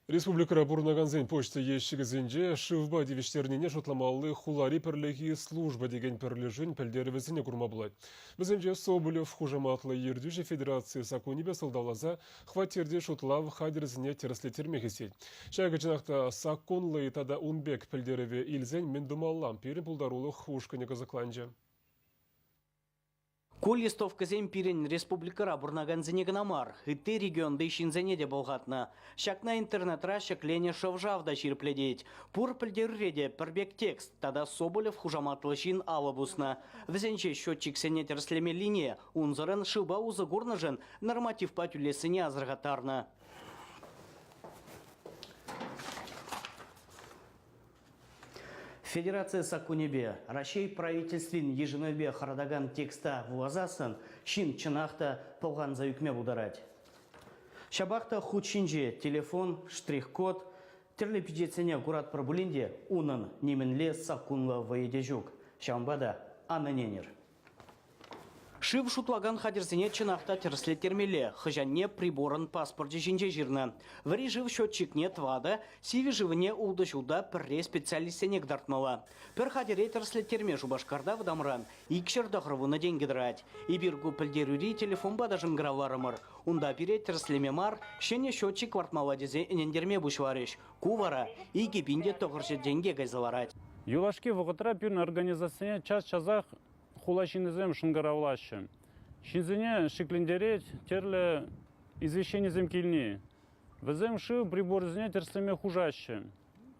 Республикӑра пурӑнакансен почта ещӗкӗсенче шывпа тивӗҫтернине шутламалли хулари пӗрлехи служба текен пӗрлешӳн пӗлтерӗвӗсене курма пулать. Вӗсенче Соболев хушаматлӑ ертӳҫӗ федераци саккунӗпе сӑлтавласа хваттерти шутлав хатӗрӗсене тӗрӗслеттерме хистет. Ҫакӑ чӑнах та саккунлӑ-и тата ун пек пӗлтерӗве илсен мӗн тумалла? Пирӗн пултарулӑх ушкӑнӗ кӑсӑкланчӗ. Ку листовкӑсем пирӗн республикӑра пурӑнакансене кӑна мар, ытти регионти ҫынсене те пӑлхатнӑ. Ҫакна интернетра ҫӗкленӗ шӑв-шав та ҫирӗплетет. Пур пӗлтерӳре те пӗр пек текст тата Соболев хушаматлӑ ҫын алӑ пуснӑ. Вӗсенче счетчиксене тӗрӗслемеллине, унсӑрӑн шывпа усӑ курнӑшӑн нормативпа тӳлессине асӑрхаттарнӑ. Федераци саккунӗпе Раҫҫей Правительствин йышӑнӑвӗпе хӑратакан текста вуласассӑн ҫын чӑнах та пӑлханса ӳкме пултарать. Ҫапах та хут ҫинче телефон, штрих-код, тӗрлӗ пичетсене куратпӑр пулин те унӑн нимӗнле саккунлӑ вӑйӗ те ҫук. Ҫавӑнпа та ан ӗненӗр. Шыв шутлакан хатӗрсене чӑнах та тӗрӗслеттермелле. Хӑҫанне приборӑн паспорчӗ ҫинче ҫырнӑ. Вӗри шыв счетчикне тӑватӑ, сивӗ шывне ултӑ ҫулта пӗрре специалистсене кӑтартмалла. Пӗр хатӗре тӗрӗслеттерме Шупашкарта вӑтамран 290 тенкӗ тӑрать. Эпир ку пӗлтерӳри телефонпа та шӑнкӑравларӑмӑр. Унта пире тӗрӗслеме мар, ҫӗнӗ счетчик лартмалла тесе ӗнентерме пуҫларӗҫ. Ку вара 2900 тенке кайса ларать. Юлашки вӑхӑтра пирӗн организацине час-часах хула ҫыннисем шӑнкӑравлаҫҫӗ. Ҫынсене шиклентерет тӗрлӗ извещенисем килни. Вӗсем шыв приборӗсене тӗрӗслеме хушаҫҫӗ.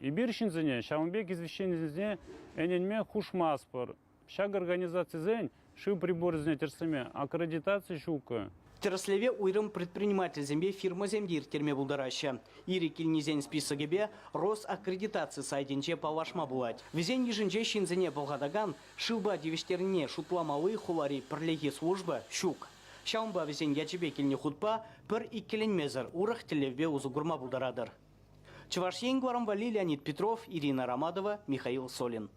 Эпир ҫынсене ҫавӑн пек извещенисене ӗненме хушмастпӑр. Ҫак организацисен шыв приборӗсене тӗрӗслеме аккредитаци ҫуккӑ. Тӗрӗслеве уйрӑм предпринимательсемпе фирмӑсем те ирттерме пултараҫҫӗ. Ирӗк илнисен списокӗпе Росаккредитаци сайтӗнче паллашма пулать. Вӗсен йышӗнче ҫынсене пӑлхатакан, шывпа тивӗҫтернине шутламалли хулари пӗрлехи служба ҫук. Ҫавӑнпа вӗсен ячӗпе килнӗ хутпа пӗр иккӗленмесӗр урӑх тӗллевпе усӑ курма пултаратӑр. Чӑваш Ен кӑларӑм валли Леонид Петров, Ирина Ромадова, Михаил Солин.